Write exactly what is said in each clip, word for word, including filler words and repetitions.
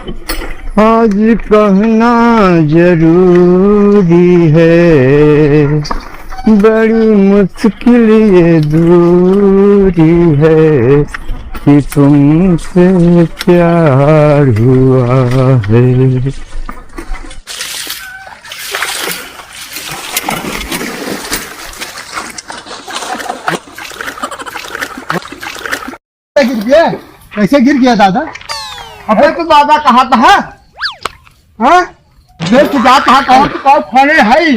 आज कहना जरूरी है, बड़ी मुश्किल ये दूरी है कि तुमसे प्यार हुआ है। गिर गया? कैसे गिर गया दादा? अबे तो दादा कहा था, हाँ? अबे तू जा कहा, कहा तू कहा खाने है,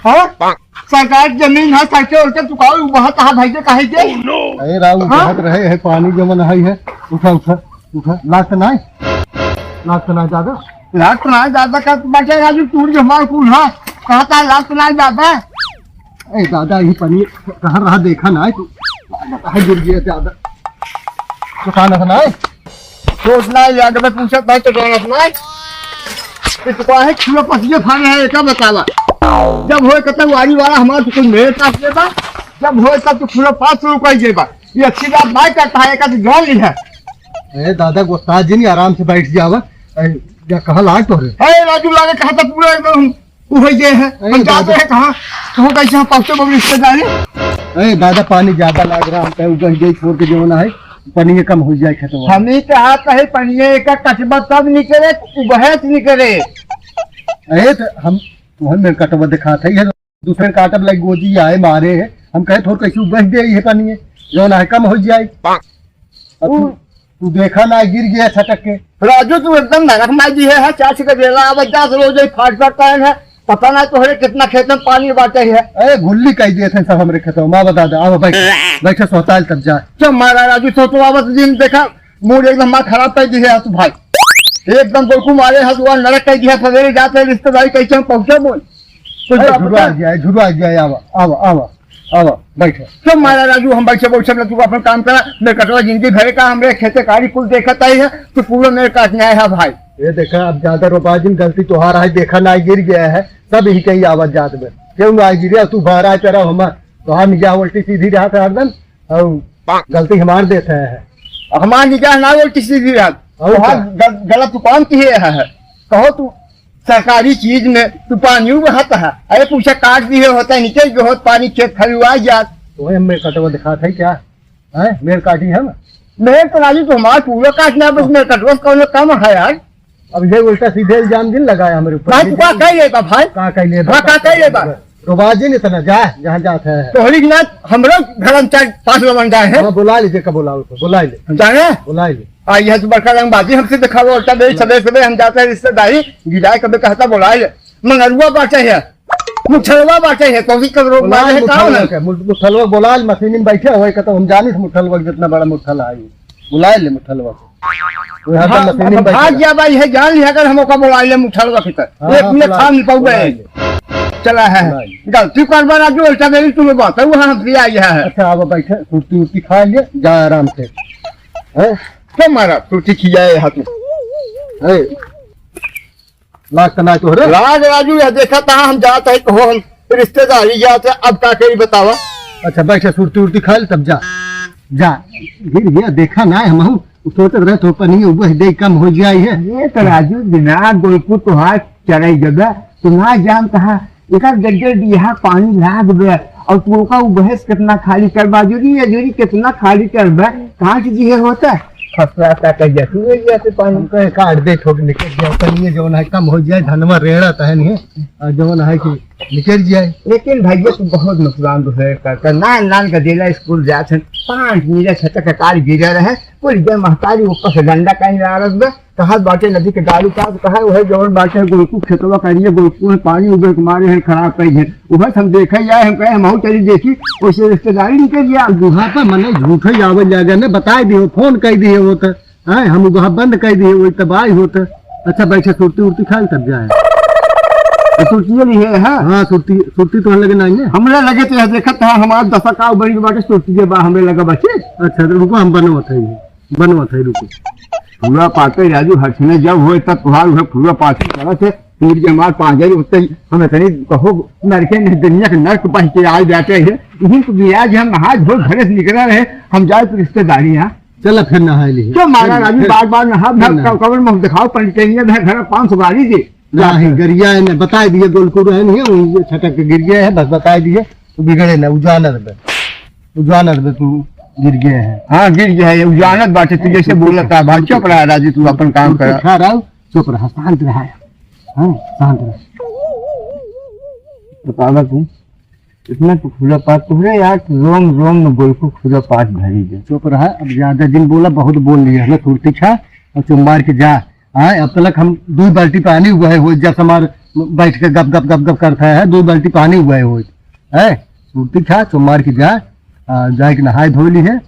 हाँ? सरकार की जमीन है, सड़के उड़के तू कहा वहाँ कहा भाई के कहे के? अरे राव, हाँ? उठत रहे है, पानी जमन है, है। उठा, उठा, उठा। लागत नाय? लागत नाय दादा? लागत नाय दादा का बचे राजू, टूट के हमार कुल, हाँ? कहा था लागत नाय दादा? ए दादा, ये पनीर कहाँ रहा, देखा ना तू? कहाँ गिर गया दादा? दुकान है ना? सोच ना यार, मैं पूछा था तो जाना सुना है। ये तो कहा है, खुला पसिया खाने है, क्या बतावा? जब होए कतई वारी वाला हमारे तो कोई मेरे पास लेबा, जब होए तब तो खुला पास शुरू कर देबा। ये अच्छी बात नहीं करता है, एक आध जान ली है। ए दादा, गुस्सा जी नहीं, आराम से बैठ जावा। ए, या कहाँ लाग तो रे? ए राजू, लागे कहा था पूरा एकदम उ होइ गए है। अरे हम जाते दादा। हैं कहाँ? तो कैसे हम पहुँचे बबरी रिश्तेदारी? अरे दादा, पानी ज्यादा लाग रहा, हम कहे उधर गई छोड़ के जो ना है, पनिया कम हो जाए खेतवा। हम ही कहा तो है, पनिया एक कटबा तब निकले, उबहे से निकले। अरे तो हम तुम्हें मेरे कटवा दिखा था, ये दूसरे काटब लाइक गोजी आए मारे है, हम कहे थोड़ कैसे उबह दे ये पनिया, जो ना है कम हो जाए। अब तू, उ- तू देखा ना, गिर गया छटक के। राजू, तू एकदम नरक मार दी है, है, चार छिका बेला आवत जात रोज ही फाट फाट पायन है। पता ना तोहरे कितना खेत में पानी बाटे है। अरे, गुल्ली कह दिए थे सब हमरे खेतों में। बता दे, अब बैठ, बैठे सोताल तब जा। क्या मारा राजू, सो तो आवत दिन देखा, मूड एकदम मार खराब कर दी है तू भाई। एकदम गोलकू मारे है, तू नरक कर दिया। सवेरे जाते रिश्तेदारी कैसे हम पहुँचे बोल? कुछ अरे, बात झुरवा बता। जाए, झुरवा जाए, आवा, आवा, आवा। आवा, बैठो। चुप मारा राजू, हम बैठे, बैठे ना, तू अपन काम करा। मेरे कटवा जिंदगी भरे का हमरे खेते कारी कुल देखत आई है, तू पूरा मेरे काटने आया है भाई। ये देखा, अब ज्यादा रोबाजिन गलती तोहार है, देखा ना गिर गया है, सब ही कहीं आवत जात में। क्यों ना गिरे, तू बाहर आए तेरा हमार, तोहार निगाह उल्टी सीधी रहा था हरदम, और गलती हमार देता है। हमार निगाह ना उल्टी सीधी रहा, और तोहार क्या? गल-, गलत तू काम किए है, कहो तू। सरकारी चीज में तू पानी उबहत है। अरे पूछा काट दिए होता है, नीचे जो होत पानी खेत खरुआ जात। तुम्हें मेरे कटवा दिखात है क्या? हैं? मेरे काटी हम? मेरे तो राजू तो हमार पूरा काटना है, बस मेरे कटवा से कौन काम है यार? अब ये उल्टा सीधे इल्जाम दिन लगाया हमारे ऊपर। भाई, तू का कह लेबा भाई? का कह लेबा? हाँ, का कह लेबा? रोबाजिन इतना जा, जहाँ जात है। तोहरी के ना, हमरो घर में चार पाँच लोगन जाए हैं। हाँ, बुला लीजिए, का बुलाओ उसको, बुला ले। जाने? बुला ले। आ, यह तो बड़का रंगबाजी हमसे दिखावा, उल्टा दे, सबे, सबे हम जाते हैं रिश्तेदारी, गिराए कबे कहता बुला ले। मंगरुआ बाटे है, मुठलवा बाटे है, तो भी कब रोक बुला मारे ले है, कौन मुठलवा है? के, मुठ-, मुठलवा बुला ले, मशीन में बैठे हुए, कहता हम जानी थे मुठलवा कितना बड़ा मुठल है। बुला ले मुठलवा को। वो यहाँ पे भाग, मशीन में बैठे भाग है। गया भाई, है जान लिया अगर हम ओका बुला ले मुठलवा के तर। हाँ, एक हाँ, मिनट बुला, खा नहीं पाऊंगा बुला ये। ले। चला है। बुला ले। गलती करबा राजू, उल्टा मेरी तुम्हें बात है, वहाँ हमसे आई है। अच्छा, अब बैठे, कुर्ती उर्ती खा ले, जा आराम से। हैं? क्या मारा? सुरती खियाए हाथ में। ए, लाग त ना तोहरे? लाग राजू, यह देखा था हम जात है, कहो हम रिश्तेदारी जात है, अब का करी बतावा? अच्छा, बैठे, सुरती उरती खा ले, तब जा। जा। गिर गया, देखा ना हम, हम सोचत रहे तो पनी उबह दे कम हो जाई है। ये तो राजू, बिना गोलकू तोहार चढ़ाई जगह, तू ना जानता है, एकर गड्ढे दिया पानी लाग बे, और तू ओका उ भैंस कितना खाली कर बाजूरी या जोरी कितना खाली कर बे, कहाँ से दिए होता? फसला का कह जा, तू ले जा से पानी। हमको एक आठ दे ठोक निकल गया, कल ये जौन है कम हो जाए, धनवा रेड़ा तहन है, और जौन है कि निकल जाए। लेकिन भैया तू बहुत नुकसान तो है, कर, कर, नान, नान का देला स्कूल जात है, पाँच मीला छत का कार गिरा रहे, पूरी जय महतारी ऊपर से डंडा कहीं ला रख बे, कहा बाटे नदी के गाड़ी का, कहा वह जवन बाटे गोलकू खेतवा करिए, गोलकू में पानी उबे के मारे है, खराब कर दिए। उबे हम देखे जाए, हम कहे, हम चली देखी, वैसे रिश्तेदारी निकल गया। बुढ़ापा मने झूठे ही आवल जाएगा ने, बताई दियो, फोन कर दिए वो तो, हैं, हम वहाँ बंद कर दिए, वो तबाही होता। अच्छा, बैठे, सुरती उरती खाए, तब जाए। तो सुरतिये नहीं है, हाँ? हाँ, सुरती, सुरती तो लगे नहीं है। हमरा लगे तो यह देखत है, हमारा दशा का बड़ी बाटे, सुरती के बा, हमरे लगा बचे। अच्छा, तो रुको, हम बनवत है। बनवत है, रुको। फुलवा पाते राजू हठने जब होए तब तुहार उहे फुलवा पाते करत है, टूट के मार पाँजर उठते ही हम इतनी कहो नरके नहीं, दुनिया के नरक बह के आ जाते हैं। इही तो गिरा जे हम नहा धो घरे से निकल रहे, हम जाए तो रिश्तेदारी यहाँ। चला फिर नहाए ली। क्यों मारा फिर, राजू, फिर, बार बार नहा फिर धर नहा। कवन मुँह दिखाओ, पंडितनिया धर घर पाँच सौ गाड़ी दे। नहीं, गरिया है ना, बताए दिए, गोलकू रहे नहीं, वही छटक के गिर गया है, बस बताए दिए, तू बिगड़े ना, उ जानत बे, उ जानत बे, तू गिर गया है। हाँ, गिर गया है, उ जानत बाटे, तू जैसे बोलत है, भाई चुप रहा राजू, तू अपन काम तू कर। खा रहा, चुप रहा, शांत रहा, हाँ, शांत रहा। बतावा तू। इतना तो खुला पात तोहरे यार, रोम रोम में गोलकू खुला पात भरी दे। चुप रहा, अब ज्यादा जिन बोला, बहुत बोल लिया है ना, सुरती खा और चुप मार के जा। हाँ, अब तलक हम दो बाल्टी पानी हुआ है, हो जा समार बैठ के गप गप गप गप करता है, दो बाल्टी पानी हुआ है, हो है, सुरती खा, चुप मार के जा। आ, जाए के नहाए धो ली है,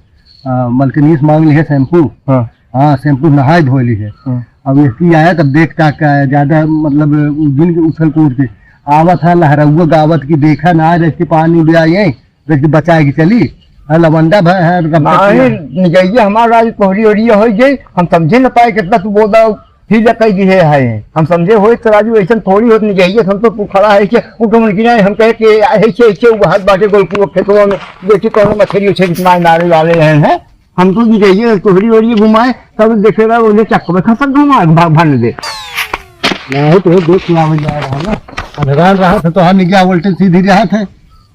आ, मलकिनी से मांग ली है शैम्पू। हाँ। हाँ, शैम्पू नहाए धो ली है। हाँ। अब इसकी आया तब देख ताक का ज्यादा मतलब दिन के उछल कूद के आवत है, लहरउआ गावत की देखा ना, जैसे पानी भी आई है, जैसे बचाए के चली। हाँ, लवंडा भर है, रब तक नहीं, किया। निजैया हमारा आज कोहरी ओहरी हो गई, हम समझे न पाए कितना तू बोदा फील कई दिहे है। हम समझे होइत तो राजू ऐसन थोड़ी होत, निजैया हम तो तू खड़ा है कि उठो मन की नहीं, हम कहे कि ऐसे ऐसे वो हाथ बाटे गोलकू खेतवा में, देखी कौन मछली उछली मार मारे वाले हैं, हैं? हम तो निजैया कोहरी ओहरी घुमाए, तब देखे रहा उन्हें चक्क में खसक घुमा भा-, भन दे। नहीं तो देख के आवे जा रहा ना, हैरान रहा था तो हम क्या वोल्टेज सीधी रहा था।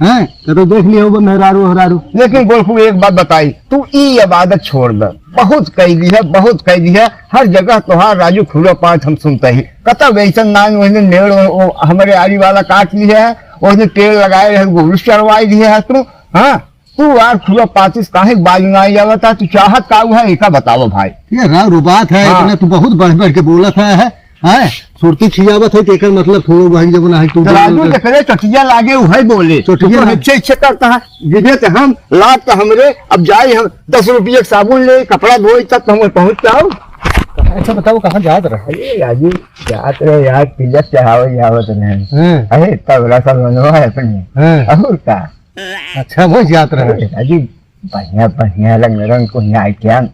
हैं? तो, तो देख लिया होगा मेहरारू, हेरारू। लेकिन गोलकू एक बात बताई, तू ई अब आदत छोड़ दे। बहुत कह दी है, बहुत कह दी है। हर जगह तोहार राजू खुला पात हम सुनते ही। कतब ऐसन नाम ओहने नेड़ ओ, ओ, हमरे आरी वाला काट ली है, ओहने पेड़ लगाए रहे, गोरू चरवाई दी है तू। हाँ? तू यार खुला पातिस काहे बाजू ना आवता? तू चाहत का है, एका बताओ भाई। ये राव रो बात है, हाँ। इतना तू बहुत बढ़ बढ़ के बोलत है, है? हैं? सुरती खियावत है, तेकर मतलब थोड़ो भाई जब ना है, तू तो राजू बोल के करे चटिया लागे, उहै बोले। चटिया तू तो लागे। अच्छे अच्छे करता है, जिन्हें तो हम लात तो हमरे, अब जाए हम दस रुपये के साबुन ले, कपड़ा धोए, तब तो हम पहुँच जाओ। अच्छा बताओ, कहाँ जात रहे? अरे राजू, जात रहे यार, तिलक चढ़ावे जावत रहे। हैं। अरे तबला सब मनवा है अपने। हैं। और का? अच्छा, वो जात रहे। अरे राजू, बढ़िया, बढ़िया रंग, रंग को यहाँ क्या?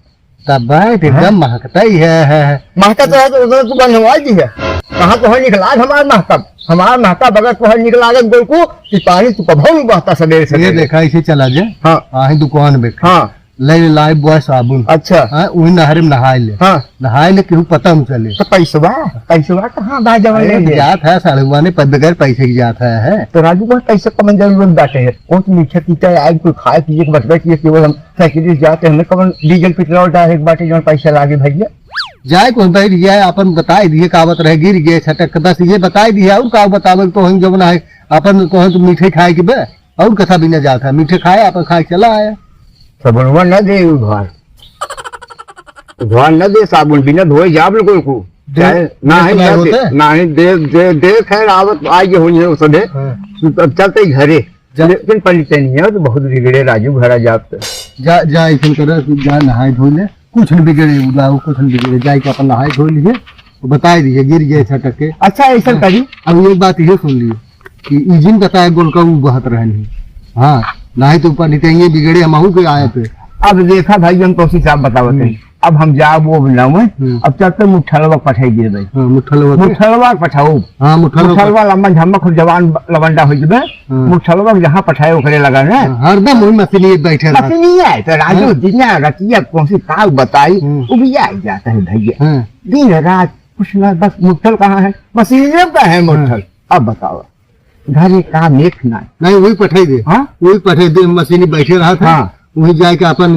तब भाई, एकदम हाँ? महकता ही है, है, है। महकता है तो उधर तू बनवा दी है। कहाँ तो है निकला हमारा महकता? हमारा महकता बगैर तो है निकला के गोलकू कि पानी तू कभो नहीं बहता सवेरे ये सवेरे। देखा, इसे चला जा। हाँ। आहे दुकान में। हाँ। ले ले लाइफ बॉय साबुन। अच्छा। हाँ, वही नहर में नहाए ले। हाँ। नहाए ले, केहू पता न चले। तो पैसवा, पैसवा कहाँ बा जवन अरे, ले ले? जात है साढ़ुआ ने, पर बगैर पैसे की जात है, है। तो राजू को पैसे कमन जरूरत बाटे है? कौन सी मीठा पीता है, आज कोई खाए पिए के बचबे किए, केवल हम साइकिल से जाते, हमें कमन डीजल पेट्रोल डाले के बाटे, जवन पैसा लागे भैया? जाए को भाई, ये अपन बताए दिए, कावत रहे, गिर गए, छटक के, बस ये बताए दिए, और का बतावे को हम जवन है, अपन को हम तो मीठे खाए के बे। और कथा भी न जात है, मीठे खाए, अपन खाए चला आया। सबनवा न दे उधार, उधार न दे साबुन, बिना धोए जाब न कोई को। दे, चाहे, दे ना है, तो ना नहीं दे, होता है। ना है, दे, दे, दे, खैर, आवत, आ गए होइए, वो सदे। हाँ। तू अब चलते ही घरे। जा। लेकिन पंडित नहीं है, तो बहुत बिगड़े राजू, घरा जाब तो। जा, जा, ऐसन करे, तू जा, नहाए धो ले। कुछ न बिगड़े, उदाऊ कुछ न बिगड़े, जाए के अपन नहाए धो लिए, तो बताए दिए, गिर गए छटक के। अच्छा, ऐसा हाँ। करी। अब एक बात ये सुन लियो कि ई जिन बताए गोलका ऊ बहत रहन ही। हाँ, नाहीं तो ऊपर निकलेंगे बिगड़े, हम आहू के आए पे। अब देखा भाई, हम तोसी साहब बतावत हम्म। हैं। अब हम जाब वो बनावे, हम्म। अब चलते मुठलवा पठाई दिए भाई। हाँ, मुठलवा के। मुठलवा पठाओ। हाँ, मुठलवा मुठलवा पठ- लम्बा झम्मा खूब जवान लवंडा हो जबे। हाँ। मुठलवा जहाँ पठाए ओकरे लगा ना। हाँ, हरदम वही मशीन ये बैठे रहा। मशीन ही है, तो राजू हाँ। दिना रतिया कौन सी काल बताई, हम्म। उबिया जाता है भैया। हाँ। दिन रात कुछ ना, बस मुठल कहाँ है? मशीन का है मुठल। हाँ। अब बताओ, घरे काम एक ना। नहीं, वही पठाई दे। हाँ? वही पठाई दे, मशीन बैठे रहा था। हाँ। वही जाके अपन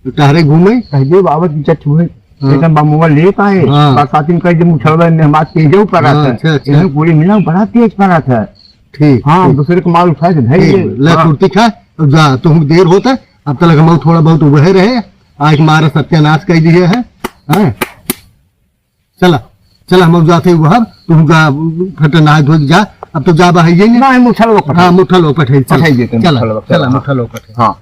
टहरे घूमे। कह दे बाबा की चट हुए। हाँ। एकदम बमुआ लेत आए। हाँ। बरसाती में कह दे मुठलवा में हमार तेजो पड़ा हाँ, था। अच्छा, अच्छा। इन्हें पूरी मिला बड़ा तेज पड़ा था। ठीक, हाँ, ठीक। दूसरे को माल उठा के धर ठीक, ले। ले हाँ। कुर्ती खा, अब जा, तुम देर होता, अब तलक हम थोड़ा बहुत उबहे रहे, आज मारा सत्यानाश कर दिए है। हाँ। चला, चला, हम अब जाते हैं वहाँ, तुम जा, फट नहाए धो के जा, अब तो जा बा है ये नहीं। नहीं, मुठलवा पठाई। हाँ, मुठलवा पठाई, चल। पठाई देते हैं चला, मुठलवा, चला, चला। मुठलवा पठाई। हाँ।